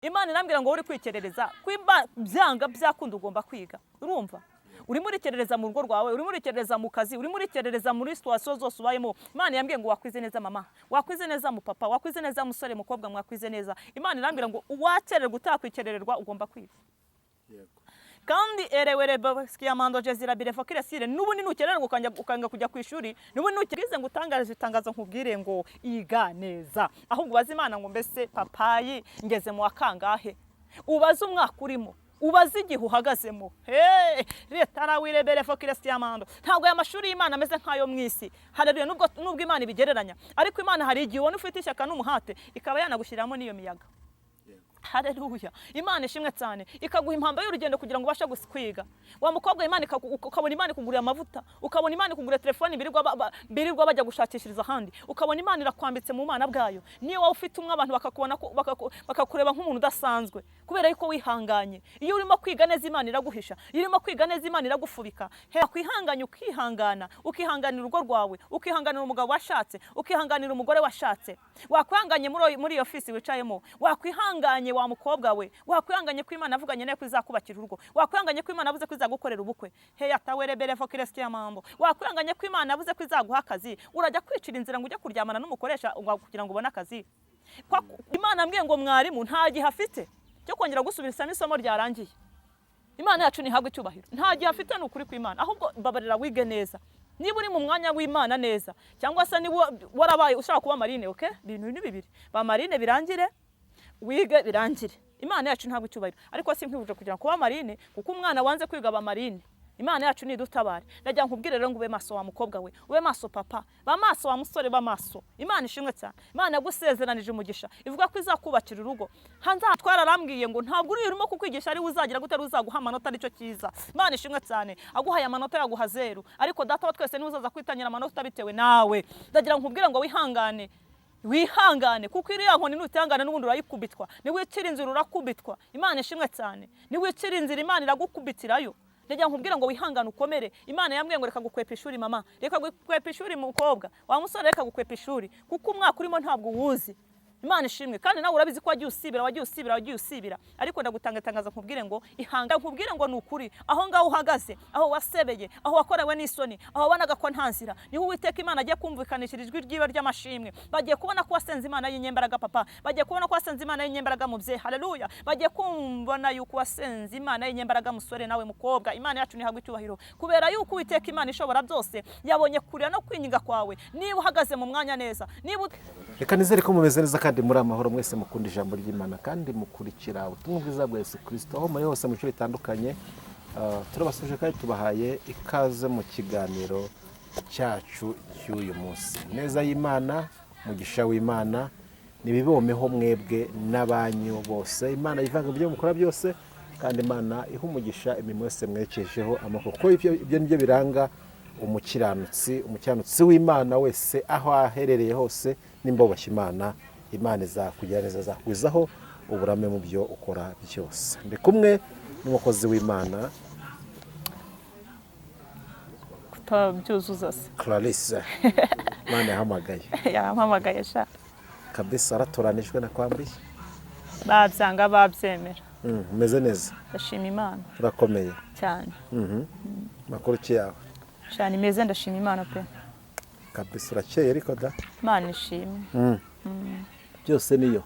Imana irambwira ngo wowe uri kwikerereza kwimba byanga byakunda ugomba kwiga. Urumva urimo urikerereza mu rugo rwawe, urimo urikerereza mu kazi, urimo urikerereza muri situation zose ubayemo. Imana yambwiye ngo wakwize neza mama, wakwize neza mu papa, wakwize neza musore, mukobwa, mwakwize neza. Imana irambwira ngo wakererwa utakwikerererwa ugomba kwiga. Kandi erewere sikiyamando jezira birefa kiresire, n'ubundi nukererwa ukanga kujya ku ishuri, n'ubundi nukererwa ngo utangaje itangazo nkubwire ngo iga neza. Ahubwo ubaze Imana ngo mbese papayi ngeze mu wa kangahe? Ubaze umwaka urimo, ubaze igihe uhagazemo. Hey, leta wirebere fo kiresiyamando. Ntabwo aya mashuri y'Imana ameze nk'ayo mu isi. Haleluya. Nubwo Imana ibigereranya, ariko Imana hari igihe ubona ufite ishyaka n'umuhate, ikaba yanagushyiramo n'iyo miyaga. Haleluya, Imana ishimwe cyane. Ikaguha impamba y'urugendo kugira ngo ubashe kwiga. Wa mukobwa, Imana ukabona Imana ikugurira amavuta, ukabona Imana ikugurira telefoni birirwa bajya gushakishiriza ahandi, ukabona Imana irakwambitse mu mana bwayo. Niyo waba ufite umwe, abantu bakakubona bakakureba nk'umuntu udasanzwe kubera yuko wihanganye. Iyo urimo kwiga neza, Imana iraguhisha. Iyo urimo kwiga neza, Imana iragufubika. He, wakwihanganye, ukihangana, ukihanganira urugo rwawe, ukihanganira umugabo washatse, ukihanganira umugore washatse, wakwihanganye muri iyo ofisi wicayemo, wakwihanganye wa mukobwa we, wakwihanganye ko Imana avuganye nawe ko izakubakira urugo, wakwihanganye ko Imana avuze ko izagukorera ubukwe. He yatawerebere fo kiresiti mambo. Wakwihanganye ko Imana avuze ko izaguha akazi, urajya kwicira inzira ngo ujye kuryamana n'umukoresha ngo kugira ngo ubone akazi? Imana ambwiye ngo mwarimu nta gihe afite cyo kongera gusubiramo isomo ryarangiye. Imana yacu ntihabwe icyubahiro. Nta gihe afite, ni ukuri kw'Imana. Ahubwo mbabarira wige neza niba uri mu mwanya w'Imana neza, cyangwa se niba warabaye ushaka kuba marine. Okay, ibintu ni bibiri: ba marine birangire, wige birangire. Imana yacu ntabwo icyubahiro. Ariko si nkwibuje kugira ngo kuba marine, kuko umwana wanze kwiga aba marine. Imana yacu nidutabare. Ndagira nkubwire rero ngo ube maso wa mukobwa we, ube maso papa, ba maso wa musore, ba maso. Imana ishimwe cyane. Imana yagusezeranije umugisha, ivuga ko izakubakira urugo. Hanze aha twararambwiye ngo ntabwo uri urimo kukwigisha ari we uzagira gute, ari we uzaguha amanota. Aricyo cyiza. Imana ishimwe cyane. Aguhaye amanota yaguha zeru, ariko Data wa twese niwe uzaza kwitangira amanota bitewe nawe. Ndagira nkubwire ngo wihangane, wihangane, kuko iriya nkoni nutihangana n'ubundi urayikubitwa. Niwicira inzira urakubitwa. Imana ishimwe cyane. Niwicira inzira, Imana iragukubitirayo. Ndagira nkubwire ngo wihangane, ukomere. Imana yambwiye ngo reka gukwepa ishuri mama, reka gukwepa ishuri mukobwa, wa musore, reka gukwepa ishuri, kuko umwaka urimo ntabwo uwuzi. Imana ishimwe. Kandi nawe urabizi ko wagiye usibira, wagiye usibira, wagiye usibira. Ariko ndagutanga itangazo nkubwire ngo ihanga, nkubwire ngo ni ukuri, aho ngaho uhagaze, aho wasebeye, aho wakorewe n'isoni, aho wabonaga ko nta nzira, niho Uwiteka Imana agiye kumvikanishira ijwi ryiwe ry'amashimwe. Bagiye kubona ko wasenze Imana y'inyembaraga papa, bagiye kubona ko wasenze Imana y'inyembaraga mubyeyi. Haleluya. Bagiye kumbona yuko wasenze Imana y'inyembaraga musore, nawe mukobwa. Imana yacu ntihabwe icyubahiro kubera yuko Uwiteka Imana ishobora byose yabonye kurira no kwinginga kwawe. Niba uhagaze mu mwanya neza, niba Reka nizere ko mumeze neza kandi muri amahoro mwese mukunda ijambo ry'Imana kandi mukurikira ubutumwa bwiza bwa Yesu Kirisito aho muri hose mu bice bitandukanye. Turabasuje kandi tubahaye ikaze mu kiganiro cyacu cy'uyu munsi. Neza y'Imana, umugisha w'Imana nibibomeho mwebwe n'abanyu bose. Imana yivanga ibyo mukora byose, kandi Imana iha umugisha imirimo yose mwerekejeho amaboko, kuko ibyo nibyo biranga umukiranutsi. Umukiranutsi w'Imana wese aho aherereye hose, nimba wubashye Imana, Imana izakugira neza, izakugwizaho uburame mu byo ukora byose. Ndi kumwe n'umukozi w'Imana. Kutabyuzuza se? Clarisse. Imana yahamagaye. Yampamagaye sha. Kabisa, aratoranijwe nakwambiye. Babyanga babyemera. Umeze neza? Ndashima Imana. Urakomeye? Cyane. Makuru ki yawe? Cyane meze, ndashima Imana pe. Kabisa, urakeye ariko da. Imana ishimwe. Byose niyo.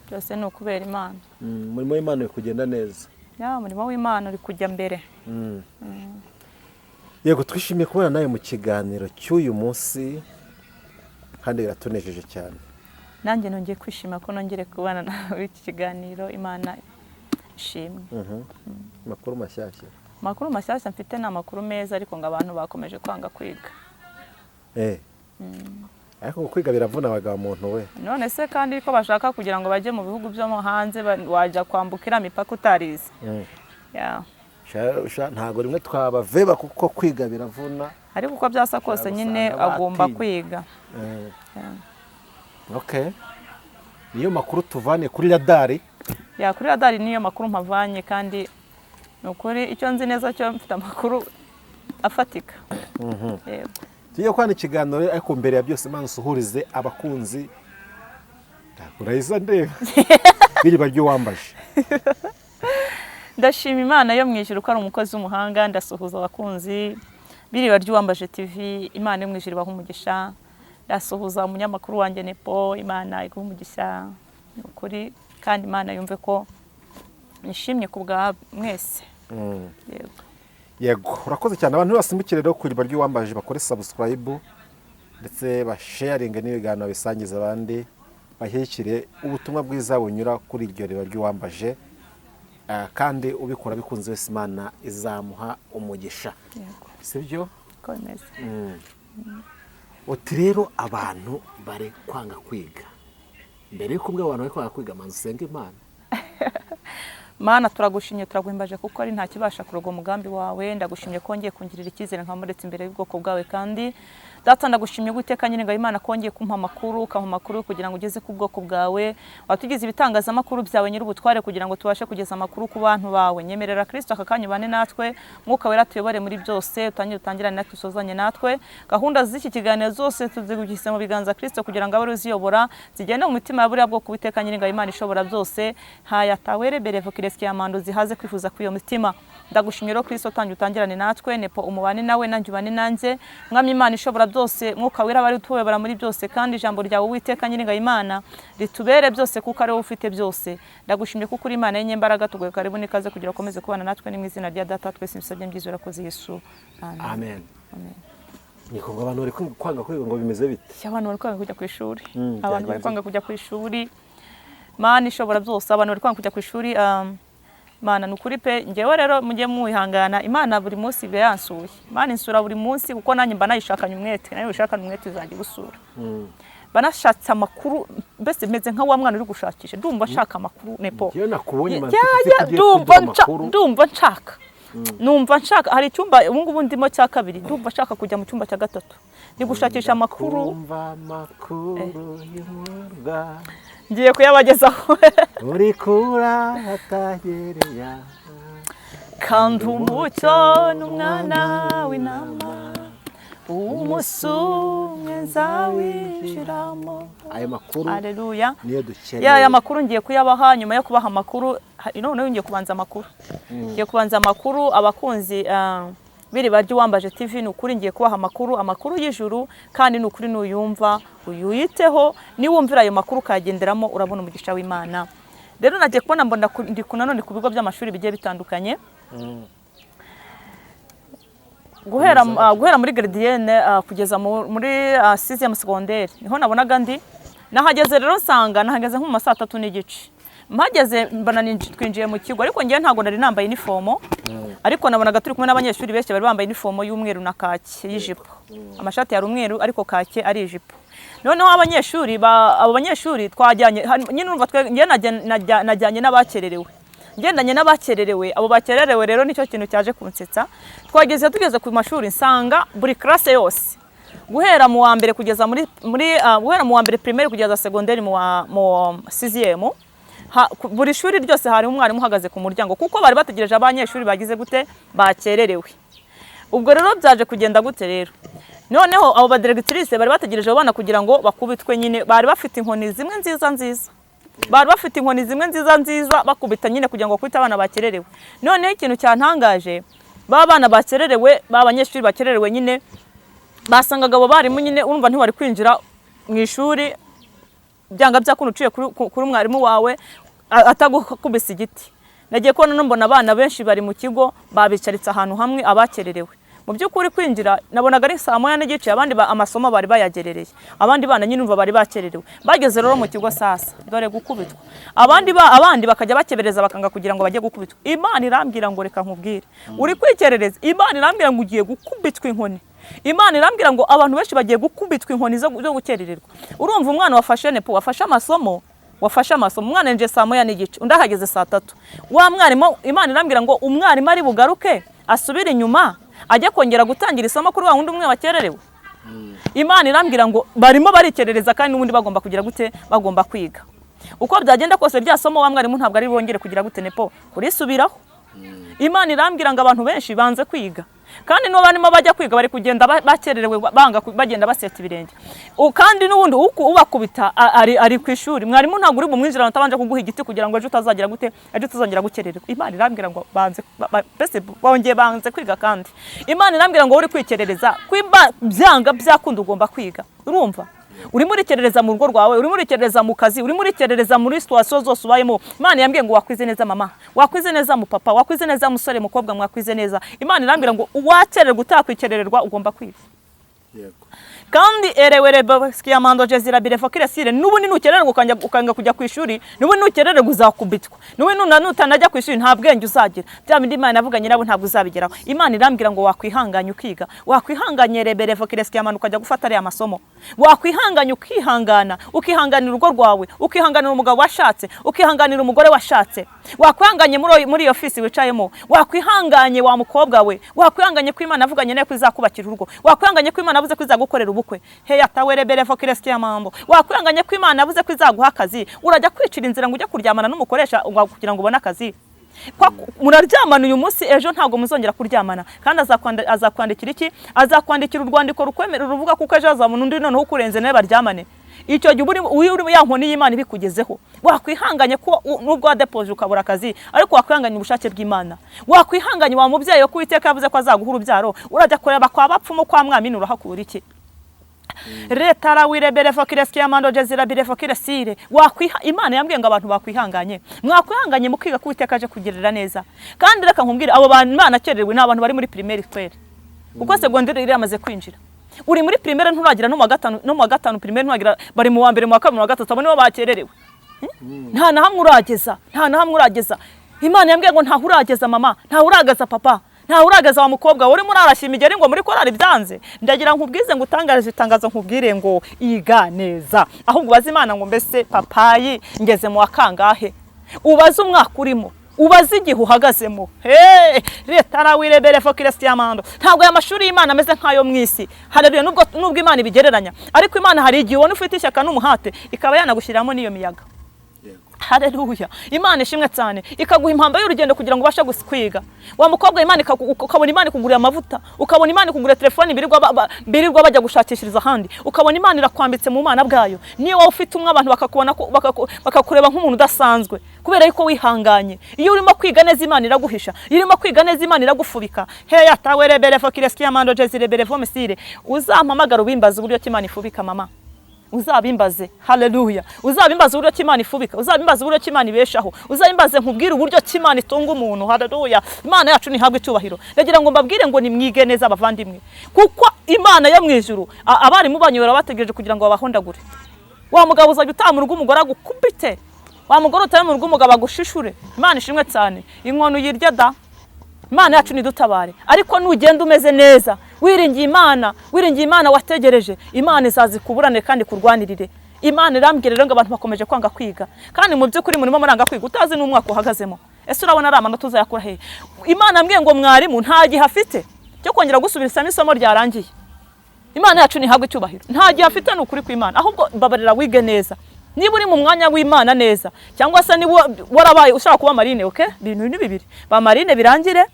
Byose ni ukubera Imana. Umurimo w'Imana uri kugenda neza? Ya, umurimo w'Imana uri kujya mbere. Yego, twishimiye kubana nawe mu kiganiro cy'uyu munsi kandi biratunejeje cyane. Nanjye nongeye kwishima ko nongere kubana nawe iki kiganiro. Imana ishimwe. Amakuru mashyashya? Amakuru mashyashya mfite ni amakuru meza, ariko ngo abantu bakomeje kwanga kwiga. Ariko kwiga biravuna abagabo muntu we. None se kandi ko bashaka kugira ngo bajye mu bihugu byo hanze, wajya kwambuka iriya mipaka utarize? Ya. Ntabwo rimwe twabaveba kuko kwiga biravuna. Ariko uko byasa kose nyine usanga agomba batinye. kwiga. Ya. Okay, niyo makuru tuvane kuri radari. Ya, kuri radari niyo makuru mpavanye, kandi ni ukuri icyo nzi neza cyo mfite amakuru afatika. Yego. Tugiye kwana ikiganiro, ariko mbere ya byose manza usuhurize abakunzi. Ntabwo urahise ndeba biriba ry'uwambaje. Ndashima Imana yo mu ijuru ko ari umukozi w'umuhanga. Ndasuhuza abakunzi b'Iriba ry'Uwambaje TV, Imana yo mu ijuru ibaha umugisha. Ndasuhuza umunyamakuru wanjye Nepo, Imana iguha umugisha, ni ukuri, kandi Imana yumve ko nishimye ku bwa mwese. Yego. Yego, urakoze cyane. Abantu basimbukire rero ku Iriba ry'Uwambaje, bakore subscribe ndetse basharinge n'ibiganiro, bisangiza abandi, bashyigikire ubutumwa bwiza bunyura kuri iryo Riba ry'Uwambaje. Kandi ubikora bikunze wese, Imana izamuha umugisha. Yego. Sibyo? Uko bimeze. Uti rero abantu bari kwanga kwiga. Mbere y'uko ubwo abantu bari kwanga kwiga, manza usenge Imana. Mana, turagushimye, turaguhimbaje, kuko ari nta kibasha kuroga umugambi wawe. Ndagushimye ko wongeye kungirira icyizere nkamuretse imbere y'ubwoko bwawe. Kandi Data, ndagushimye guteka nyine Imana ko wongeye kumpa amakuru, ukampa amakuru kugira ngo ugeze ku bwoko bwawe. Watugize ibitangazamakuru byawe, nyir'ubutware, kugira ngo tubashe kugeza amakuru ku bantu bawe. Nyemerera Kristo aka kanya ubane natwe, Mwuka Wera tuyobore muri byose, utangire utangirane natwe, usozanye natwe. Gahunda z'iki kiganiro zose tuzigugise mu biganza Kristo kugira ngo abe ari uziyobora, zigende mu mitima ya buriya bwoko. Uwiteka Nyiringabo, Imana ishobora byose, haya tawere berevo kiresike yamando zihaze kwifuza kw'iyo mitima. Ndagushimye rero Kristo, tangira utangirane natwe. Nepo umubane nawe, nanjye ubane nanjye. Mwami Imana ishobora byose, Mwuka Wera bari utuyobora muri byose, kandi ijambo ryawe, Uwiteka Nyiringabo Imana, ritubere byose kuko ari wowe ufite byose. Ndagushimye kuko uri Imana y'inyembaraga. Tuguhe karibu n'ikaze kugira ukomeze kubana natwe. Ni mu izina rya Data twese mbisabye mbyizera koze Yesu, amen. Amen. Amen. Ni ngo abantu bari kwanga kwiga, ngo bimeze bite? Abantu bari kwanga kujya ku ishuri. Abantu bari Byagenze. kwanga kujya ku ishuri. Mana ishobora byose, abantu bari kwanga kujya ku ishuri. Mana, ni ukuri pe. Njyewe rero mujye mwihangana, Imana buri munsi iba yansuye. Imana insura buri munsi kuko nanjye mba nayishakanye umwete. Nayo uyishakanye umwete izajya igusura. Mba nashatse amakuru, mbese meze nka wa mwana uri gushakisha. Ndumva nshaka amakuru, Nepo. Njyewe nakubonye, man, Ya, mfite ya, ugiye ndumva kuduha amakuru. Ndumva nshaka, numva nshaka. Hari icyumba ubu ngubu ndimo cya kabiri, ndumva nshaka kujya mu cyumba cya gatatu. Ndi gushakisha amakuru. Kumva amakuru y'umurwa Ngiye kuyabagezaho. Uri kura hatagereya. Kandi umucyo n'umwana w'intama, umunsi umwe nzawinjiramo. Ayo makuru Aleluya. niyo dukeneye. Ya, aya makuru ngiye kuyabaha. Nyuma yo kubaha amakuru, noneho ngiye kubanza amakuru, ngiye kubanza amakuru. Abakunzi b'Iriba ry'Uwambaje TV, ni ukuri ngiye kubaha amakuru, amakuru y'ijuru. Kandi ni ukuri nuyumva uyiteho, niwumvira ayo makuru ukayagenderamo, urabona umugisha w'Imana. Rero nagiye kubona mbona ndi nanone ku bigo by'amashuri bigiye bitandukanye, guhera muri gardienne kugeza muri sixième secondaire, niho nabonaga ndi. Nahageze rero nsanga nahageze nko mu ma saa 3:30. Mpageze mbona twinjiye mu kigo, ariko ngewe ntabwo nari nambaye inifomo, ariko nabonaga turi kumwe n'abanyeshuri benshi bari bambaye inifomo y'umweru na kake y'ijipo. Amashati yari umweru ariko kake ari ijipo. Noneho abanyeshuri abo banyeshuri twajyanye nyine urumva ngewe najyanye n'abakererewe, ngendanye n'abakererewe. Abo bakererewe rero nicyo kintu cyaje kunsetsa. Twageze, tugeze ku mashuri, nsanga buri classe yose, guhera mu wa mbere kugeza muri guhera mu wa mbere primaire kugeza secondaire mu sixième, buri shuri ryose hari umwarimu uhagaze ku muryango, kuko bari bategereje abanyeshuri bagize gute, bakererewe. Ubwo rero byaje kugenda gute rero? Noneho abo badirectrice bari bategereje abo bana kugira ngo bakubitwe nyine. Bari bafite inkoni zimwe nziza nziza, bari bafite inkoni zimwe nziza nziza bakubita nyine kugira ngo bakubite abana bakererewe. Noneho ikintu cyantangaje, ba bana bakererewe, ba banyeshuri bakererewe nyine, basangaga abo barimu nyine, urumva ntiwari kwinjira mu ishuri byanga byakunda uciye kuri mwarimu wawe atagukubise igiti. Nagiye kubona mbona abana benshi bari mu kigo, babicaritse ahantu hamwe abakererewe. Mu by'ukuri kwinjira nabonaga ari saa 1:30, abandi amasomo bari bayagerereye, abandi bana nyine urumva bari bakererewe. Bageze rero mu kigo, sasa dore gukubitwa. Abandi bakajya bakebereza, bakanga kugira ngo bajye gukubitwa. Imana irambwira ngo reka nkubwire, uri kwikerereza. Imana irambwira ngo ugiye gukubitwa inkoni. Imana irambwira ngo abantu benshi bagiye gukubitwa inkoni zo gukerererwa. Urumva umwana wafashe, Nepo, wafashe amasomo, wafashe amasomo, umwana yinjiye saa 1:30, undi ahageze saa 3. Wa mwarimu, Imana irambwira ngo umwarimu ari bugaruke asubire inyuma ajye kongera gutangira isomo kuri wa wundi umwe wakererewe. Imana irambwira ngo barimo barikerereza kandi n'ubundi bagomba kugira gute? Bagomba kwiga. Uko byagenda kose rya somo wa mwarimu ntabwo ari bongere kugira gute, Nepo, kurisubiraho. Imana irambwira ngo abantu benshi banze kwiga. Kandi n'ubu barimo bajya kwiga bari kugenda bakererewe, banga bagenda baseta ibirenge. Kandi n'ubundi ubakubita ari ku ishuri, mwarimu ntabwo uri bumwinjirane atabanje kuguha igiti kugira ngo ejo utazagira gute, ejo utazongera gukererwa. Imana irambwira ngo banze mbese bongeye banze kwiga. Kandi Imana irambwira ngo uri kwikerereza kwimba byanga byakunda ugomba kwiga. Urumva urimo urikerereza mu rugo rwawe, urimo urikerereza mu kazi, urimo urikerereza muri situation zose ubayemo. Imana yambwiye ngo wakwize neza mama, wakwize neza mu papa, wakwize neza musore, mukobwa, mwakwize neza. Imana irambwira ngo uwakererwa utakwikerererwa ugomba kwiga. Kandi erewere sikiyamando jezira birefa kiresire, n'ubundi nukererwa ukanga kujya ku ishuri, n'ubundi nukererwa uzakubitwa, n'ubundi nutanajya ku ishuri nta bwenge uzagira. Bya bindi Imana yavuganye nabo ntabwo uzabigeraho. Imana irambwira ngo wakwihanganya ukiga, wakwihanganye reberefa kiresikiyamando ukajya gufata ariya masomo, wakwihanganya ukihangana, ukihanganira urugo rwawe, ukihanganira umugabo washatse, ukihanganira umugore washatse, wakwihanganye muri iyo ofisi wicayemo, wakwihanganye wa mukobwa we, wakwihanganye ko Imana yavuganye nawe ko izakubakira urugo, wakwihanganye ko Imana yavuze ko izagukorera ubukwe, heya tawere berevo kiresitiya mambo, wakwihanganye ko Imana yavuze ko izaguha akazi. Urajya kwicira inzira ngo ujye kuryamana n'umukoresha kugira ngo ubone akazi? Muraryamana uyu munsi, ejo ntabwo muzongera kuryamana. Kandi azakwandikira iki? Azakwandikira urwandiko rukwemerera ruvuga kuko ejo hazabona undi noneho ukurenze nawe baryamane. Icyo gihe uri ya nkoni y'Imana ibikugezeho. Wakwihanganye ko nubwo wadepoje ukabura akazi, ariko wakwihanganye ubushake bw'Imana. Wakwihanganye wa mubyeyi ko Uwiteka yavuze ko azaguha urubyaro, urajya kureba kwa bapfumu kwa mwamini urahakura iki? Leta rawireberevo kiresiyamando jezira birevo kiresire. Wakwiha Imana yambwiye ngo abantu bakwihanganye, mwakwihanganye mukiga ko Uwiteka aje kugirira neza. Kandi reka nkubwire, abo bantu Imana akererewe ni abantu bari muri primaire twere, kuko segonderi iramaze kwinjira. Uri muri primaire nturagira no mu wa gatanu, no mu wa gatanu primaire nturagira, bari mu wa mbere, mu wa kabiri, mu wa gatatu, abo nibo bakererewe. Nta na hamwe urageza, nta na hamwe urageza. Imana yambwiye ngo ntaho urageza mama, ntaho urageza papa, ntaho urageza wa mukobwa urimo urarashya imigeri ngo muri korari byanze. Ndagira nkubwize ngo utangarije itangazo, nkubwire ngo iga neza, ahubwo ubaze Imana ngo mbese papayi ngeze mu wa kangahe? Ubaze umwaka urimo, ubaze igihe uhagazemo. Hey, leta rawirebere fo kiresiyamando. Ntabwo aya mashuri y'Imana ameze nk'ayo mu isi. Haleluya. Nubwo Imana ibigereranya, ariko Imana hari igihe ubona ufite ishyaka n'umuhate ikaba yanagushyiramo n'iyo miyaga. Haleluya. Imana ishimwe cyane, ikaguha impamba y'urugendo kugira ngo ubashe kwiga. Wa mukobwa, Imana ukabona Imana ikugurira amavuta, ukabona Imana ikugurira telefoni birirwa bajya gushakishiriza ahandi, ukabona Imana irakwambitse mu mana bwayo. Niyo wowe ufite umwe abantu bakakubona bakakureba nk'umuntu udasanzwe kubera yuko wihanganye. Iyo urimo kwiga neza Imana iraguhisha, iyo urimo kwiga neza Imana iragufubika. Heya tawerebere fo kiresiyamando jezirebere fo mesire. Uzampamagara ubimbaze uburyo ki Imana ifubika mama, uzabimbaze. Haleluya. Uzabimbaze uburyo ki Imana ifubika, uzabimbaze uburyo ki Imana ibeshaho, uzabimbaze nkubwire uburyo ki Imana itunga umuntu. Haleluya. Imana yacu ntihabwe icyubahiro. Ndagira ngo mbabwire ngo nimwige neza abavandimwe, kuko Imana yo mu ijuru abarimu banyu barabategereje kugira ngo babahondagure. Wa mugabo uzajya utaha mu rugo umugore agukubite, wa mugore utaha mu rugo umugabo agushishure. Imana ishimwe cyane, inkono uyirya da. Imana yacu nidutabare. Ariko nugenda umeze neza, wiringiye Imana, wiringiye Imana wategereje, Imana izazikuburane kandi kurwanirire. Imana irambwira rero ngo abantu bakomeje kwanga kwiga, kandi mu by'ukuri murimo muranga kwiga utazi n'umwaka uhagazemo. Ese urabona ari amanota uzayakura hehe? Imana yambwiye ngo mwarimu nta gihe afite cyo kongera gusubiramo isomo ryarangiye. Imana yacu ntihabwe icyubahiro. Nta gihe afite, ni ukuri kw'Imana. Ahubwo mbabarira wige neza. Niba uri mu mwanya w'Imana neza, cyangwa se niba warabaye ushaka kuba marine, okay? Ibintu ni bibiri, ba marine birangire,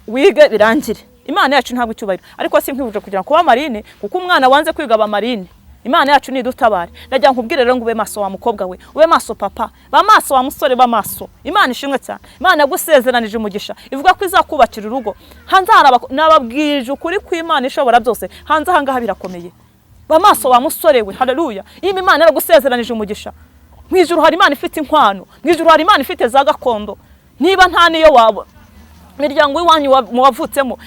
wige birangire. Imana yacu ntabwo icyubahiro. Ariko sinkwibuje kugira ngo kuba marine, kuko umwana wanze kwiga ba marine. Imana yacu nidutabare. Ndagira nkubwire rero ngo ube maso wa mukobwa we, ube maso papa, ba maso wa musore, ba maso. Imana ishimwe cyane. Imana yagusezeranije umugisha, ivuga ko izakubakira urugo. Hanze hari nababwije ukuri kw'Imana ishobora byose, hanze aha ngaha birakomeye. Ba maso wa musore we. Haleluya. Iyo Imana yaragusezeranije umugisha, mu ijuru hari Imana ifite inkwano, mu ijuru hari Imana ifite za gakondo. Niba nta niyo waba miryango iwanyu wavutsemo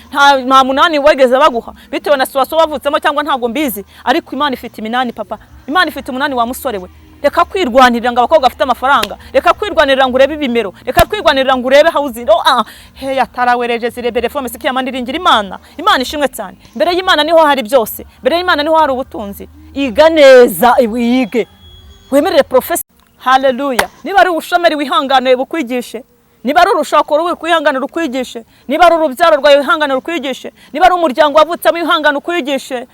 nta munani wigeze baguha bitewe na situation wavutsemo, cyangwa ntabwo mbizi, ariko Imana ifite iminani papa, Imana ifite umunani wa musore we. Reka kwirwanirira ngo abakobwa bafite amafaranga, reka kwirwanirira ngo urebe ibimero, reka kwirwanirira ngo urebe housing. Oh, ah, he yatarawereje zirebere fome sikia mandiringira Imana. Imana ishimwe cyane. Mbere y'Imana niho hari byose, mbere y'Imana niho hari ubutunzi. Iga neza, wige, wemerere professor. Haleluya. Niba ari ubushomeri wihangane bukwigishe, niba ari urushako rubi kwihangana rukwigishe, niba ari urubyaro rwawe wihangane rukwigishe, niba ari umuryango wavutsemo wihangane ukwigishe.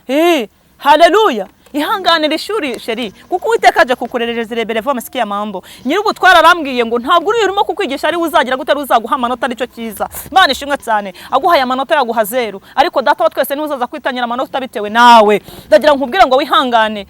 Haleluya. Ihanganira ishuri chérie, kuko Uwiteka aje kukurerereza irebere vome sikiya mambo. Nyir'ubutwara arambwiye ngo ntabwo uri urimo kukwigisha ari we uzagira gute, ari we uzaguha amanota. Aricyo cyiza, Imana ishimwe cyane. Aguhaye amanota yaguha 0, ariko Data wa twese niwe uzaza kwitangira amanota bitewe nawe. Ndagira ngo nkubwire ngo wihangane,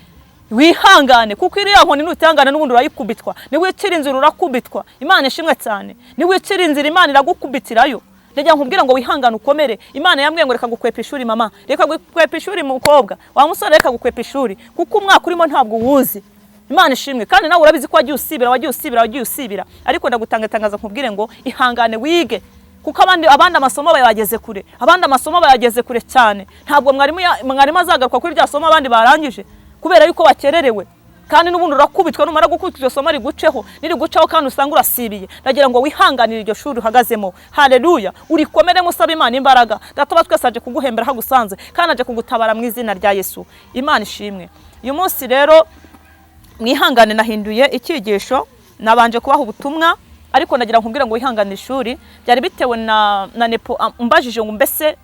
wihangane, kuko iriya nkoni nutihangana n'ubundi urayikubitwa. Niwicira inzira urakubitwa. Imana ishimwe cyane. Niwicira inzira, Imana iragukubitirayo. Ndagira nkubwire ngo wihangane, ukomere. Imana yambwiye ngo reka gukwepa ishuri mama, reka gukwepa ishuri mukobwa wa musore, reka gukwepa ishuri, kuko umwaka urimo ntabwo uwuzi. Imana ishimwe. Kandi nawe urabizi ko wagiye usibira, wagiye usibira, wagiye usibira, ariko ndagutanga itangazo nkubwire ngo ihangane wige, kuko abandi amasomo bayageze kure, abandi amasomo bayageze kure cyane. Ntabwo mwarimu azagaruka kuri rya somo abandi barangije kubera yuko bakererewe. Kandi n'ubundi urakubitwa. Numara gukubitwa, iryo somo riguceho, niriguceho kandi usanga urasibiye. Ndagira ngo wihanganire iryo shuri uhagazemo. Haleluya! Urikomeremo, usaba Imana imbaraga. Data wa twese aje kuguhembera aho agusanze, kandi aje kugutabara mu izina rya Yesu. Imana ishimwe. Uyu munsi rero mwihangane, nahinduye icyigisho. Nabanje kubaha ubutumwa, ariko ndagira ngo nkubwire ngo wihangane ishuri. Byari bitewe na nepo umbajije ngo mbese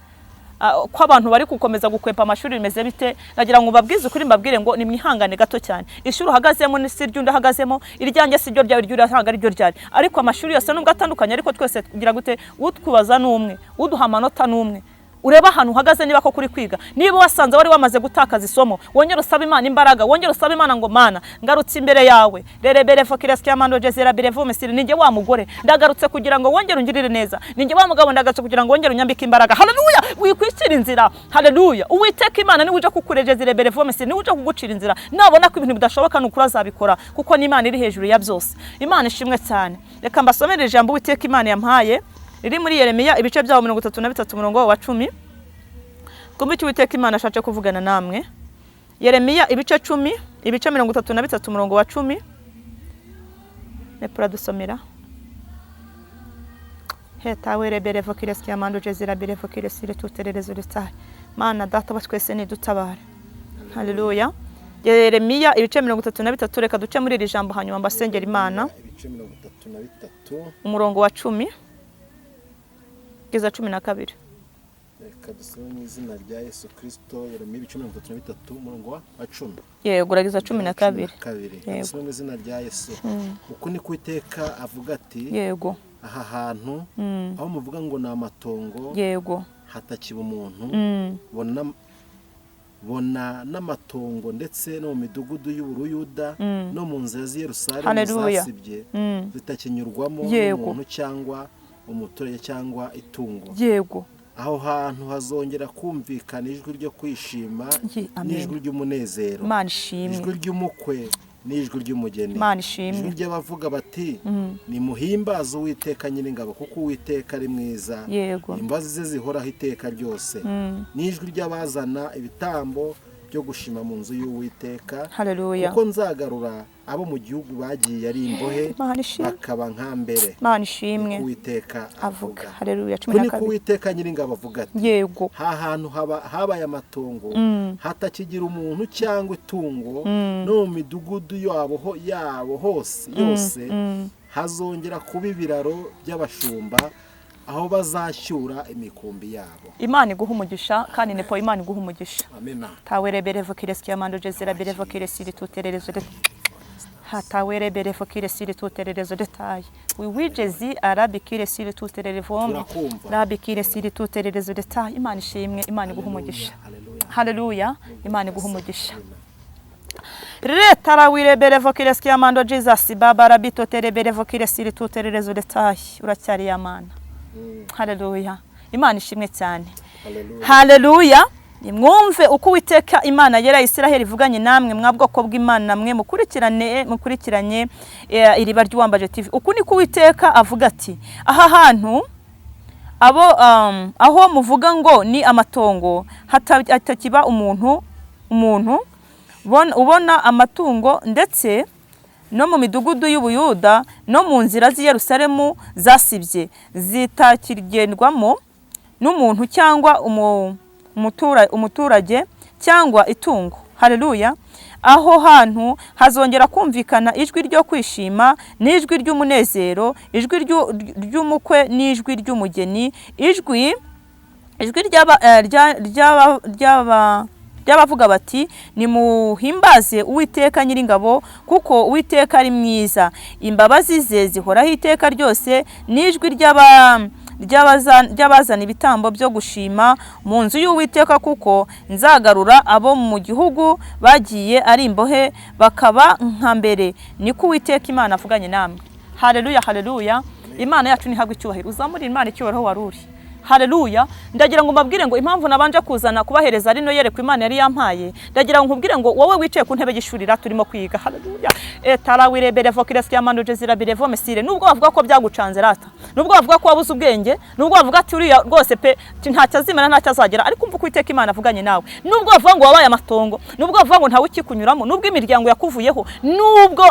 ko abantu bari gukomeza gukwepa amashuri bimeze bite? Nagira ngo mbabwize ukuri, mbabwire ngo nimwihangane gato cyane. Ishuri uhagazemo ni si ry'undi ahagazemo, iryanjye si ryo ryawe, iryo ntabwo ari ryo ryari. Ariko amashuri yose nubwo atandukanye, ariko twese tugira gute? Utwubaza ni umwe, uduha amanota ni umwe. Urebe ahantu uhagaze niba koko uri kwiga. Niba wasanze wari wamaze gutakaza isomo, wongere usabe Imana imbaraga, wongere usabe Imana ngo: "Mana, ngarutse imbere yawe, rerebere fokiresi yamando jezera birevo mesiri, ninjye wa mugore ndagarutse kugira ngo wongere ungirire neza, ninjye wa mugabo ndagarutse kugira ngo wongere unyambike imbaraga." Haleluya! Wikwicira inzira. Haleluya! Uwiteka Imana niwe uje kukurejeza irebere vo mesiri, niwe uje kugucira inzira. Nabona ko ibintu bidashoboka, ni ukuri azabikora, kuko ni Imana iri hejuru ya byose. Imana ishimwe cyane. Reka mbasomere ijambo Uwiteka Imana yampaye riri muri Yeremiya, ibice byawo 33, umurongo wa 10. Twumve icyo Uwiteka Imana ashatse kuvugana namwe. Yeremiya ibice 10, ibice 33, umurongo wa 10. Nepura dusomera hetawe reberevo kireski amando jezira berevo kiresire tutererezo ritahe. Mana Data wa twese, nidutabare. Haleluya! Yeremiya ibice 33. Reka duce muri iri jambo, hanyuma mbasengera Imana. Ibice 33. Umurongo wa 10 kugeza 12. Reka dusome mu izina rya Yesu Kirisito. Yeremiya ibice 33, umurongo wa 10. Yego, urageza 12. Kabiri. Yego. Dusome mu izina rya Yesu. Uku ni Uwiteka avuga ati: "Aha hantu aho muvuga ngo ni amatongo, hatakiba umuntu, bona n'amatongo, ndetse no mu midugudu y'Uburuyuda no mu nzira z'i Yerusalemu Haleluya. zasibye, zitakinyurwamo n'umuntu cyangwa umuturage cyangwa itungo, aho hantu hazongera kumvikana ijwi ryo kwishima Ye, amen. n'ijwi ry'umunezero, Imana ishimwe. ijwi ry'umukwe n'ijwi ry'umugeni, Imana ishimwe. ijwi ry'abavuga bati: 'Nimuhimbaze Uwiteka Nyiringabo, kuko Uwiteka ari mwiza, imbabazi ze zihoraho iteka ryose,' n'ijwi ry'abazana ibitambo byo gushima mu nzu y'Uwiteka, Haleluya. kuko nzagarura abo mu gihugu bagiye ari imbohe, Imana ishimwe. bakaba nka mbere." Imana ishimwe. Niko Uwiteka avuga. avuga. Haleluya. Cumi Ko na niko kabiri. Uwiteka Nyiringabo avuga ati: "Ha hantu habaye amatongo, hatakigira umuntu cyangwa itungo, no mu midugudu yabo hose yose hazongera kuba ibiraro by'abashumba, aho bazashyura imikumbi yabo." Imana iguha umugisha. Kandi nepo, Imana iguha umugisha. Amena. Tawereberevo kireski amando jezera berevo kiresiri tutererezo de hatawereberevo kiresiri tutererezo detaye wiwijezi arabi kiresiri tutererevo. Turakumva. Rabi kiresiri tutererezo detaye. Imana ishimwe. Imana iguha umugisha. Haleluya. Haleluya! Imana iguha umugisha. Retarawireberevo kireski amando Jesus baba rabi totereberevo kiresiri tutererezo detaye. Uracyari yamana. Haleluya! Imana ishimwe cyane. Haleluya. Haleluya! Nimwumve uko Uwiteka Imana yera Isiraheli ivuganye namwe, mwa bwoko bw'Imana mwe mukurikiranye Iriba ry'Uwambaje TV. Uku niko Uwiteka avuga ati: "Aha hantu abo aho muvuga ngo ni amatongo, hatakiba umuntu ubona amatungo, ndetse no mu midugudu y'Ubuyuda no mu nzira z'i Yerusalemu zasibye zitakigendwamo n'umuntu cyangwa umuturage cyangwa itungo, haleluya, aho hantu hazongera kumvikana ijwi ryo kwishima n'ijwi ry'umunezero, ijwi ry'umukwe n'ijwi ry'umugeni, ijwi ry'aba eh, rya- ry'aba ry'aba ry'abavuga bati: "Nimuhimbaze Uwiteka Nyiringabo, kuko Uwiteka ari mwiza, imbabazi ze zihoraho iteka ryose, n'ijwi ry'abazana ibitambo byo gushima mu nzu y'Uwiteka, kuko nzagarura abo mu gihugu bagiye ari imbohe, bakaba nka mbere, niko Uwiteka Imana avuganye namwe." Haleluya, haleluya! Imana yacu ntihabwe icyubahiro. Uzamurire Imana icyubahiro aho wari uri. Haleluya! Ndagira ngo mbabwire ngo impamvu nabanje kuzana kubahereza rino yerekwa Imana yari yampaye, ndagira ngo nkubwire ngo wowe wicaye ku ntebe y'ishuri turimo kwiga, haleluya, etarawireberevo kiresiamando jezirabirevo mesire, nubwo bavuga ko byagucanze rata, nubwo bavuga ko wabuze ubwenge, nubwo bavuga ati uriya rwose pe ntacyo azimana, ntacyo azagera, ariko umva uko Uwiteka Imana avuganye nawe. Nubwo bavuga ngo wabaye amatongo, nubwo bavuga ngo ntawe ukikunyuramo, nubwo imiryango yakuvuyeho, nubwo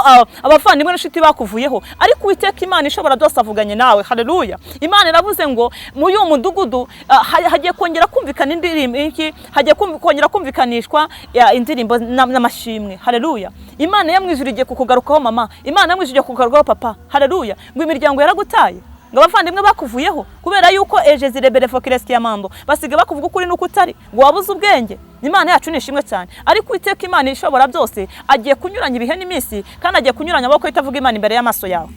abavandimwe n'inshuti bakuvuyeho, ariko Uwiteka Imana ishobora byose avuganye nawe. Haleluya! Imana iravuze ngo muri uyu mudugudu hagiye kongera kumvikana indirimbo iki, hagiye kongera kumvikanishwa indirimbo n'amashimwe. Haleluya! Imana yo mu ijuru igiye kukugarukaho mama, Imana yo mu ijuru igiye kukugarukaho papa. Haleluya! Ngo imiryango yaragutaye, ngo abavandimwe bakuvuyeho kubera yuko eje zireberevo kiresiyamando, basigaye bakuvuga ukuri n'uko utari, ngo wabuze ubwenge. Imana yacu ni ishimwe cyane. Ariko Uwiteka Imana ishobora byose agiye kunyuranya ibihe n'iminsi, kandi agiye kunyuranya amaboko itavuga Imana imbere y'amaso yawe.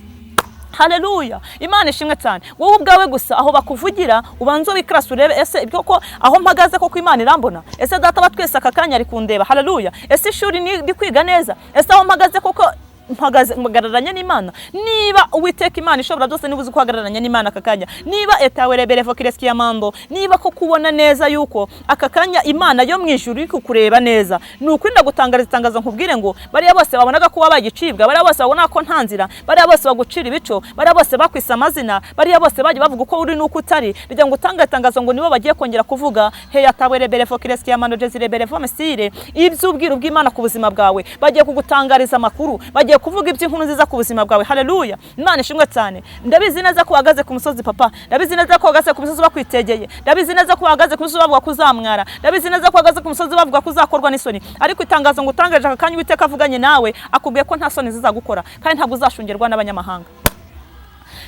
Haleluya! Imana ishimwe cyane. Wowe ubwawe gusa aho bakuvugira, ubanza wikarase urebe: ese ibyo ko aho mpagaze koko Imana irambona? Ese Data wa twese aka kanya ari kundeba? Haleluya! Ese ishuri ndi kwiga neza? Ese aho mpagaze koko mpagaze mpagararanye n'Imana? Niba Uwiteka Imana ishobora byose, niba uzi ko uhagararanye n'Imana aka kanya, niba etawereberevo kiresiyamando, niba ko kubona neza yuko aka kanya Imana yo mu ijuru iri kukureba neza, ni ukuri ndagutangariza itangazo nkubwire ngo bariya bose babonaga ko wabaye igicibwa, bariya bose babona ko nta nzira, bariya bose bagucira ibico, bariya bose bakwise amazina, bariya bose bagiye bavuga uko uri n'uko utari, ndagira ngo utange itangazo ngo nibo bagiye kongera kuvuga heya tawereberevo kiresiyamando jezireberevo mesire iby'ubwiru bw'Imana ku buzima bwawe. Bagiye kugutangariza amakuru, bagiye kuvuga iby'inkuru nziza ku buzima bwawe. Haleluya! Imana ishimwe cyane. Ndabizi neza ko uhagaze ku musozi papa, ndabizi neza ko uhagaze ku musozi bakwitegeye, ndabizi neza ko uhagaze ku musozi bavuga ko uzamwara, ndabizi neza ko uhagaze ku musozi bavuga ko uzakorwa n'isoni. Ariko itangazo ngo utangaje aka kanya, Uwiteka avuganye nawe, akubwiye ko nta soni zizagukora kandi ntabwo uzashungerwa n'abanyamahanga.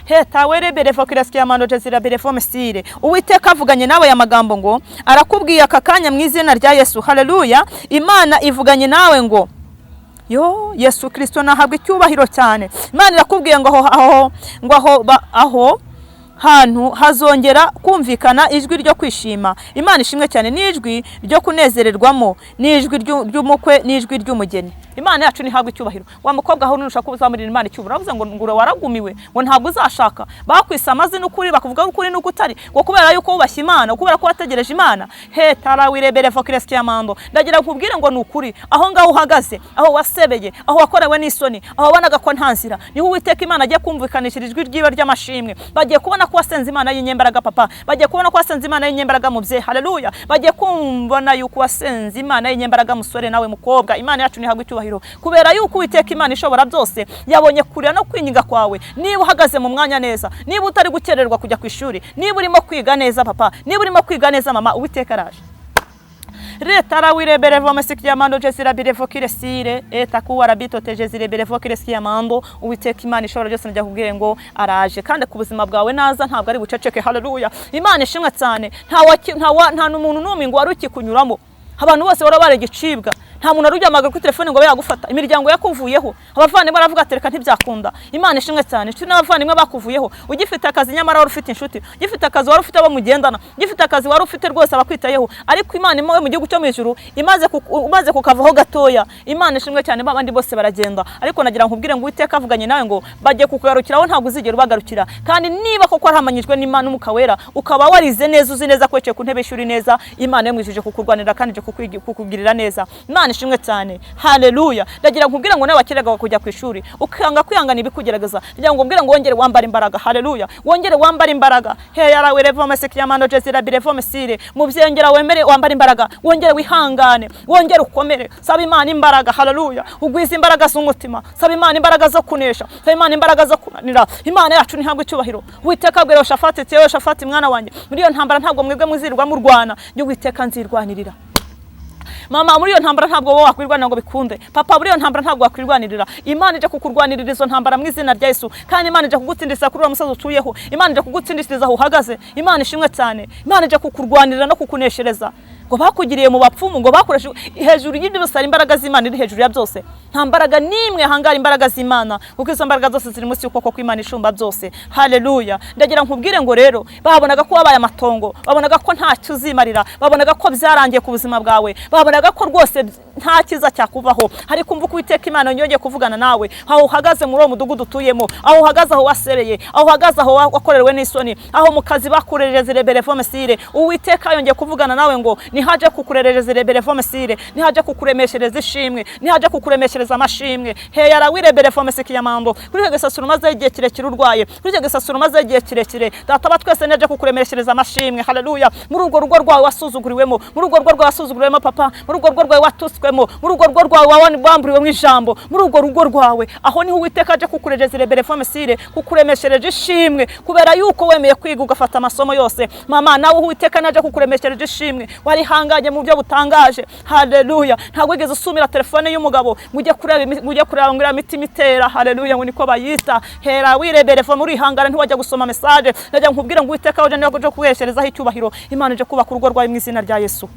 Hetawereberevo kiresiyamando jeziraberevo mesire. Uwiteka avuganye nawe aya magambo ngo arakubwiye aka kanya mu izina rya Yesu. Haleluya! Imana ivuganye nawe ngo yo Yesu Kristo nahabwa icyubahiro cyane. Imana irakubwiye ngo aho ngo aho hantu hazongera kumvikana ijwi ryo kwishima. Imana ishimwe cyane. N'ijwi ryo kunezererwamo, n'ijwi ry'umukwe, n'ijwi ry'umugeni. Imana yacu ntihabwa icyubahiro. Wa mukobwa, aho nushaka uzamurira Imana icyubahiro, uravuze ngo ngura waragumiwe, ngo ntabwo uzashaka, bakwise amazina ukuri, bakuvuga ukuri n'uko utari, ngo kubera yuko wubashye Imana, kubera ko wategereje Imana. He tarawireberevo kiresiyamando, ndagira nkubwire ngo ni ukuri, aho ngaho uhagaze, aho wasebeye, aho wakorewe n'isoni, aho wabonaga ko nta nzira, niho Uwiteka Imana agiye kumvikanishira ijwi ryiwe ry'amashimwe. Bagiye kubona ko wasenze Imana y'inyembaraga papa, bagiye kubona ko wasenze Imana y'inyembaraga mubyeyi. Haleluya! Bagiye kumbona yuko wasenze Imana y'inyembaraga musore nawe mukobwa. Imana yacu ntihabwa icyubahiro kubera yuko Uwiteka Imana ishobora byose yabonye kurira no kwinginga kwawe. Niba uhagaze mu mwanya neza, niba utari gukererwa kujya ku ishuri, niba urimo kwiga neza papa, niba urimo kwiga neza mama, Uwiteka araje. Retarawireberevo mesikiyamando jezirabirevo kiresire etakuwarabito tejezireberevo kiresiyamando. Uwiteka Imana ishobora byose najya kubwire ngo araje, kandi ku buzima bwawe naza ntabwo ari buceceke. Haleluya! Imana ishimwe cyane. Nta n'umuntu n'umwe ngo wari ukikunyuramo, abantu bose bari bari igicibwa, nta muntu wari kuri telefone ngo abe yagufata, imiryango yakuvuyeho, abavandimwe baravuga ati reka ntibyakunda. Imana ishimwe cyane. Inshuti n'abavandimwe bakuvuyeho, ugifite akazi nyamara wari ufite inshuti, ugifite akazi wari ufite abo mugendana, ugifite akazi wari ufite rwose abakwitayeho, ariko Imana imwe mu gihugu cyo mu ijuru imaze kukavaho gatoya, Imana ishimwe cyane, ba bandi bose baragenda. Ariko nagira nkubwire ngo Uwiteka avuganye nawe ngo bagiye kukugarukiraho, ntabwo uzigera ubagarukira. Kandi niba koko warahamanyijwe n'Imana n'Umwuka Wera, ukaba warize neza, uzi neza ko wicaye ku ntebe y'ishuri neza, Imana yo mu ijuru ije kukurwanira kandi ije kukugirira neza. Imana ishimwe cyane. Haleluya! Ndagira nkubwire ngo nawe wakeregaga kujya ku ishuri, ukanga kwihangana ibikugerageza, ndagira ngo mbwire ngo wongere wambare imbaraga. Haleluya! Wongere wambare imbaraga. He yarawe revo mesikiyamando jezira birevo mesire. Mubyeyi, ngera wemere wambare imbaraga, wongere wihangane, wongere ukomere, saba Imana imbaraga. Haleluya! Ugwize imbaraga z'umutima, saba Imana imbaraga zo kunesha, saba Imana imbaraga zo kunanira. Imana yacu ntihabwe icyubahiro. Uwiteka abwira Yoshafati ati: "Yoshafati mwana wanjye, muri iyo ntambara ntabwo mwebwe muzirirwa murwana, njye Uwiteka nzirwanirira." Mama, muri iyo ntambara ntabwo wowe wakwirwanira ngo bikunde. Papa, muri iyo ntambara ntabwo wakwirwanirira. Imana ije kukurwanirira izo ntambara mu izina rya Yesu, kandi Imana ije kugutsindishiriza kuri uwo musozi utuyeho, Imana ije kugutsindishiriza aho uhagaze. Imana ishimwe cyane. Imana ije kukurwanirira no kukuneshereza. Ngo bakugiriye mu bapfumu, ngo bakoreshe hejuru y'ibyo byose. Hari imbaraga z'Imana iri hejuru ya byose. Nta mbaraga n'imwe hangara imbaraga z'Imana, kuko izo mbaraga zose ziri munsi y'ukuboko kw'Imana ishumba byose. Haleluya! Ndagira nkubwire ngo rero, babonaga ko wabaye amatongo, babonaga ko ntacyo uzimarira, babonaga ko byarangiye ku buzima bwawe, babonaga ko rwose nta cyiza cyakuvaho. Ariko umva uko Uwiteka Imana yongeye kuvugana nawe aho uhagaze muri uwo mudugudu utuyemo, aho uhagaze, aho wasereye, aho uhagaze, aho wakorerewe n'isoni, aho mu kazi bakurereze reberevomesire. Uwiteka yongeye kuvugana nawe ngo nihaje kukurerereza reberevomesire, nihaje kukuremeshereza ishimwe, nihaje kukuremeshereza amashimwe. Heyara wireberevomese kiyamando kuri icyo gisasuro umazeho igihe kirekire urwaye, kuri icyo gisasuro umazeho igihe kirekire. Data wa twese nihaje kukuremeshereza amashimwe. Haleluya! Muri urwo rugo rwawe wasuzuguriwemo, muri urwo rugo rwawe wasuzuguriwemo papa, muri urwo rugo rwawe watutswemo, muri urwo rugo rwawe wamburiwemo ijambo, muri urwo rugo rwawe, aho niho Uwiteka aje kukurereza reberevomesire, kukuremeshereje ishimwe, kubera yuko wemeye kwiga ugafata amasomo yose. Mama, nawe Uwiteka naje kukuremeshereje ishimwe, warihanganye mu buryo butangaje. Haleluya! Ntabwo wigeze usumira telefone y'umugabo ngo ujye kureba ngo iriya mitima itera. Haleluya! Ngo niko bayita. Hera wirebere fone, urihangana, ntiwajya gusoma message. Najya nkubwire ngo Uwiteka waje niwe uje kuguhesherezaho icyubahiro. Imana ije kubaka urugo rwawe mu izina rya Yesu.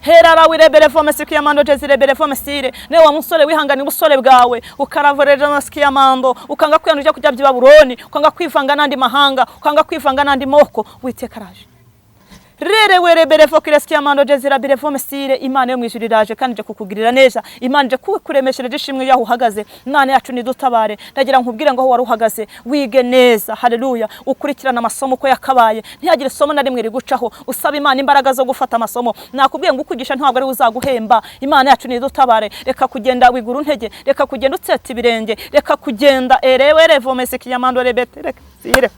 Herara wirebere fome sikiyamando jezirebere fome sire. Niwe wa musore wihangana ubusore bwawe, ukaravoreje amasikiyamando, ukanga kwiyanduza kujya by'i Babuloni, ukanga kwivanga n'andi mahanga, ukanga kwivanga n'andi moko. Uwiteka araje rere werebere fokiresikiamando jezirabire fomesire. Imana yo mu ijuru iraje kandi ije kukugirira neza. Imana ije kukuremeshereje ishimwe yaho uhagaze. Imana yacu nidutabare. Ndagira nkubwire ngo aho wari uhagaze, wige neza. Haleluya! Ukurikirana amasomo uko yakabaye, ntihagire isomo na rimwe rigucaho. Usaba Imana imbaraga zo gufata amasomo. Nakubwiye ngo ukwigisha ntabwo ari we uzaguhemba. Imana yacu nidutabare. Reka kugenda wigura intege, reka kugenda utseta ibirenge, reka kugenda erewe revomese kiyamando rebete reka sire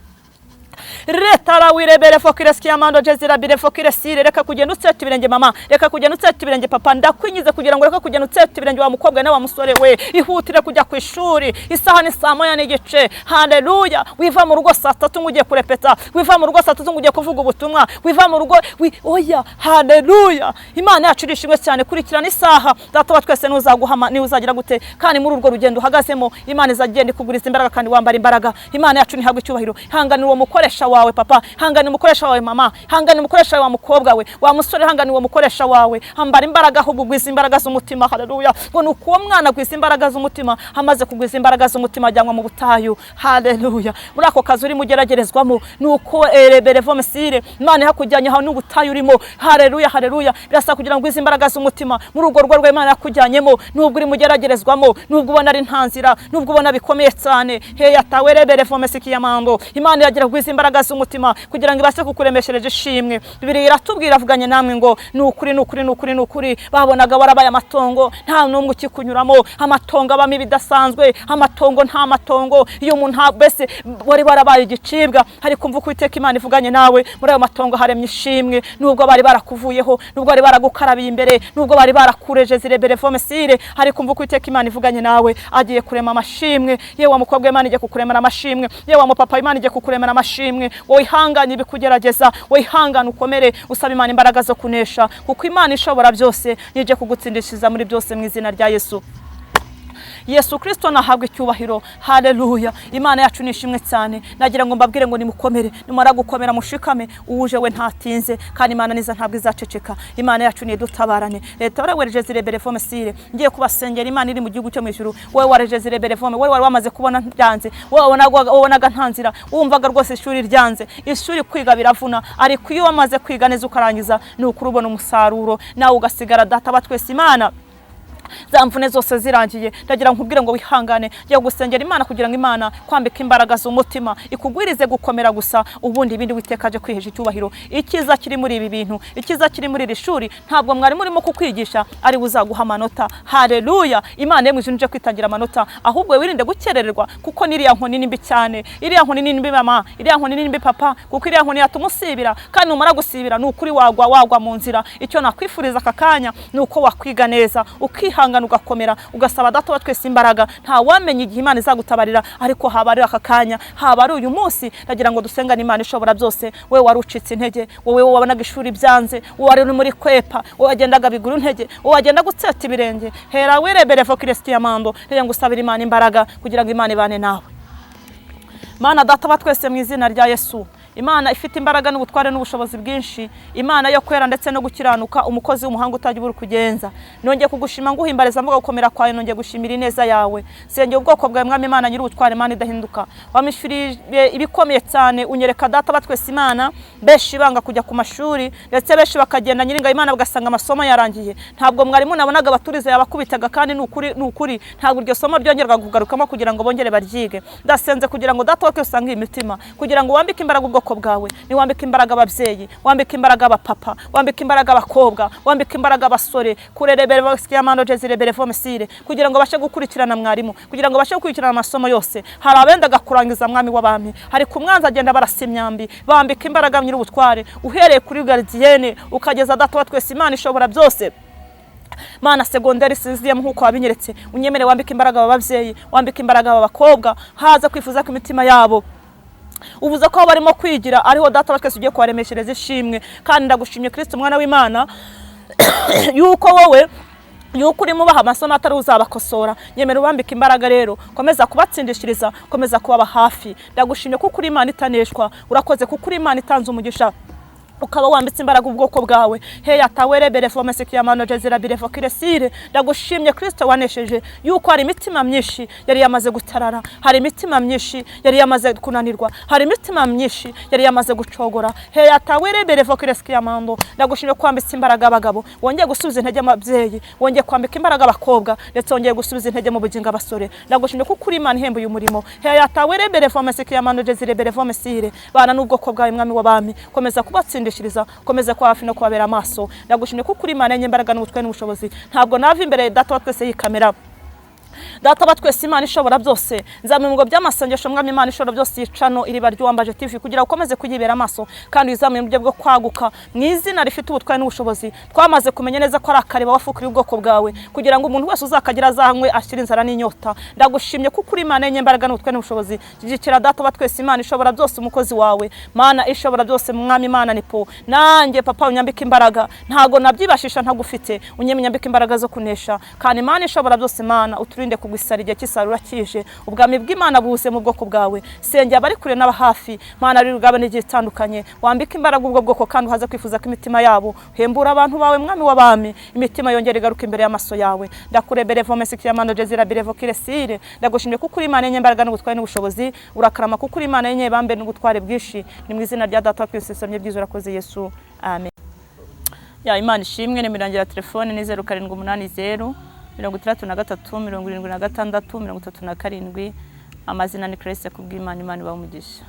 retara wirebere fokiresikiamando jezirabire fokiresire. Reka kugenda utseta ibirenge mama, reka kugenda utseta ibirenge papa. Ndakwinyize kugira ngo reka kugenda utseta ibirenge wa mukobwa na wa musore we. Ihutire kujya ku ishuri, isaha ni 1:30. Haleluya! Wiva mu rugo saa 3 ngo ugiye kurepeta, wiva mu rugo saa 3 ngo ugiye kuvuga ubutumwa, wiva mu rugo oya. Haleluya! Imana yacu irishimwe cyane. Kurikirana isaha. Data wa twese ntuzaguhama niwe uzagira gute. Kandi muri urwo rugendo uhagazemo, Imana izagenda ikuguriza imbaraga kandi wambara imbaraga. Imana yacu ntihabwe icyubahiro. Hanganira uwo mukoresha wawe papa, hanganira umukoresha wawe mama, hanganira umukoresha wawe wa mukobwa we, wa musore, hanganira uwo mukoresha wawe. Hambara imbaraga, ahubwo ugwiza imbaraga z'umutima. Haleluya! Ngo ni uko uwo mwana agwiza imbaraga z'umutima. Amaze kugwiza imbaraga z'umutima, ajyanwa mu butayu. Haleluya! Muri ako kazi urimo ugeragerezwamo, ni uko ereberevomesire Imana ihakujyanye aho n'ubutayu urimo. Haleluya, haleluya! Birasaba kugira ngo ugwize imbaraga z'umutima muri urwo rugo rw'Imana yakujyanyemo, nubwo urimo ugeragerezwamo, nubwo ubona ari nta nzira, nubwo ubona bikomeye cyane. Heya tawe reberevomesi kiyamando. Imana iragira kugwiza imbaraga z'umutima kugira ngo ibashe kukuremeshereje ishimwe. Bibiliya iratubwira, avuganye namwe ngo ni ukuri, ni ukuri, ni ukuri, ni ukuri. Babonaga warabaye amatongo, nta n'umwe ukikunyuramo. Amatongo abamo ibidasanzwe, amatongo nta matongo iyo umuntu mbese wari warabaye igicibwa. Ariko umva uko Uwiteka Imana ivuganye nawe, muri ayo matongo haremye ishimwe. Nubwo bari barakuvuyeho, nubwo bari baragukarabiye imbere, nubwo bari barakureje zirebere fomesire, ariko umva uko Uwiteka Imana ivuganye nawe, agiye kurema amashimwe. Yewe wa mukobwa, Imana igiye kukuremera amashimwe. Yewe wa mupapa, Imana igiye kukuremera amashimwe. Wowe ihangane ibikugerageza, wowe ihangane, ukomere, usaba Imana imbaraga zo kunesha, kuko Imana ishobora byose nije kugutsindishiriza muri byose mu izina rya Yesu. Yesu Kirisito nahabwa icyubahiro. Haleluya! Imana yacu ni ishimwe cyane. Nagira ngo mbabwire ngo nimukomere, nimara gukomera mushikame. Uwuje we ntatinze, kandi Imana niza ntabwo izaceceka. Imana yacu nidutabarane. Leta warawereje zirebere fome sire. Ngiye kubasengera. Imana iri mu gihugu cyo mu ijuru, wowe wareje zirebere fome, wowe wari wamaze kubona byanze, wowe wabonaga nta nzira, wumvaga rwose ishuri ryanze. Ishuri kwiga biravuna, ariko iyo wamaze kwiga neza ukarangiza, ni ukuri ubona umusaruro nawe ugasigara. Data wa twese, Imana za mvune zose zirangiye, ndagira nkubwire ngo wihangane. Ngiye gusengera Imana kugira ngo Imana kwambika imbaraga z'umutima, ikugwirize gukomera gusa, ubundi ibindi Witeka aje kwihesha icyubahiro. Icyiza kiri muri ibi bintu, icyiza kiri muri iri shuri, ntabwo mwari murimo kukwigisha ari we uzaguha amanota. Haleluya! Imana yo mu ijuru ije kwitangira amanota. Ahubwo wirinde gukerererwa, kuko n'iriya nkoni ni mbi cyane. Iriya nkoni ni mbi mama, iriya nkoni ni mbi papa, kuko iriya nkoni yatuma usibira, kandi numara gusibira, ni ukuri wagwa mu nzira. Icyo nakwifuriza aka kanya ni uko wakwiga neza, ukihangana, ugakomera, ugasaba Data wa twese imbaraga. Nta wamenya igihe Imana izagutabarira, ariko haba ari aka kanya, haba ari uyu munsi, ndagira ngo dusengane Imana ishobora byose. Wowe wari ucitse intege, wowe wabonaga ishuri byanze, wowe wari uri muri kwepa, wowe wagendaga bigura intege, wowe wagendaga utseta ibirenge, hera wirebere fo kirisitiyamando. Ndagira ngo usabire Imana imbaraga kugira ngo Imana ibane nawe. Mana Data wa twese, mu izina rya Yesu. Imana ifite imbaraga n'ubutware n'ubushobozi bwinshi, Imana yo kwera ndetse no gukiranuka, umukozi w'umuhanga utajya ubura kugenza. Nongeye kugushima nguhimbariza mvuga gukomera kwawe, nongeye gushimira ineza yawe. Sengera ubwoko bwawe Mwami Imana nyir'ubutware, Imana idahinduka. Wamishuriye ibikomeye cyane, unyereka data wa twese Imana, benshi banga kujya ku mashuri, ndetse benshi bakagenda nyiringa Imana bagasanga amasomo yarangiye. Ntabwo mwarimu nabonaga abaturiza yabakubitaga, kandi ni ukuri ni ukuri ntabwo iryo somo ryongerwa kugarukamo kugira ngo bongere baryige. Ndasenze kugira ngo data wa twese usange iyi mitima, kugira ngo wambike imbaraga ubwoko bwawe. Niwambike imbaraga ababyeyi, wambike imbaraga abapapa, wambike imbaraga abakobwa, wambike imbaraga abasore, kurerebera kugira ngo bashe gukurikirana mwarimu, kugira ngo bashe gukurikirana amasomo yose. Hari abendaga kurangiza Mwami w'abami, hari ku mwanzi agenda barasa imyambi. Bambika imbaraga nyir'ubutware, uhereye kuri gardienne ukageza data wa twese Imana ishobora byose. Mana segonderi sinziyemo nk'uko wabinyeretse, unyemere wambike imbaraga aba babyeyi, wambike imbaraga aba bakobwa, haza kwifuza ko imitima yabo ubuze ko aho barimo kwigira ariho data wa twese ugiye kubaremeshereza ishimwe. Kandi ndagushimye Kristo umwana w'Imana yuko wowe yuko urimo ubaha amasomo atari uzabakosora. Nyemera ubambika imbaraga rero, komeza kubatsindishiriza, komeza kubaba hafi. Ndagushimye kuko uri Imana itaneshwa, urakoze kuko uri Imana itanze umugisha, ukaba wambitse imbaraga ubwoko bwawe. Heya tawerebere fomese kiyamano jezira birevo kiresire. Ndagushimye Kristo wanesheje, yuko hari imitima myinshi yari yamaze gutarara, hari imitima myinshi yari yamaze kunanirwa, hari imitima myinshi yari yamaze gucogora. Heya tawerebere vo kiresikiyamando. Ndagushimye ko wambitse imbaraga abagabo, wongeye gusubiza intege ababyeyi, wongeye kwambika imbaraga abakobwa, ndetse wongeye gusubiza intege mu bugingo abasore. Ndagushimye kuko uri Imana ihembuye umurimo. Heya tawerebere fomese kiyamano jezira birevo mesire. Bana n'ubwoko bwawe Mwami w'abami, komeza kubatsindishiriza, komeza kuba hafi no kubabera amaso. Ndagushimye kuko uri Imana y'imbaraga n'ubutware n'ubushobozi. Ntabwo nava imbere data wa twese yikamera, data wa twese Imana ishobora byose. Nzamwe mu by'amasengesho Mwami Imana ishobora byose, yicano iriba ry'uwambaje TV kugira ngo ukomeze kuyibera amaso, kandi uyizamuye mu buryo bwo kwaguka mu izina rifite ubutware n'ubushobozi. Twamaze kumenya neza ko ari akareba wafukuriye ubwoko bwawe, kugira ngo umuntu wese uzakagira azanywe ashire inzara n'inyota. Ndagushimye kuko uri Imana y'imbaraga n'ubutware n'ubushobozi. Shyigikira data wa twese Imana ishobora byose, umukozi wawe Mana ishobora byose, Mwami Imana nipo nanjye papa unyambike imbaraga, ntago nabyibashisha ntagufite, unyambike imbaraga zo kunesha. Kandi Imana ishobora byose, Mana uturinde kugwisara igihe cy'isarura kije, ubwami bw'Imana buze mu bwoko bwawe. Sengera abari kure n'aba hafi, Mana ari rugabane igihe itandukanye, wambike imbaraga ubwo bwoko kandi uhaze kwifuza ko imitima yabo. Hembura abantu bawe Mwami w'abami, imitima yongera igaruka imbere y'amaso yawe. Ndakurebere vomese kiyamano jezira birevo kiresire. Ndagushimye kuko uri Imana y'imbaraga n'ubutware n'ubushobozi, urakarama kuko uri Imana y'inyebambe n'ubutware bwinshi. Ni mu izina rya data wa twese samye byiza, urakoze Yesu, amen. Ya Imana ishimwe. Nimero yanjye ya telefone ni 0780 63 76 37. Amazina ni Grace Kubwimana. Imana ibahe umugisha.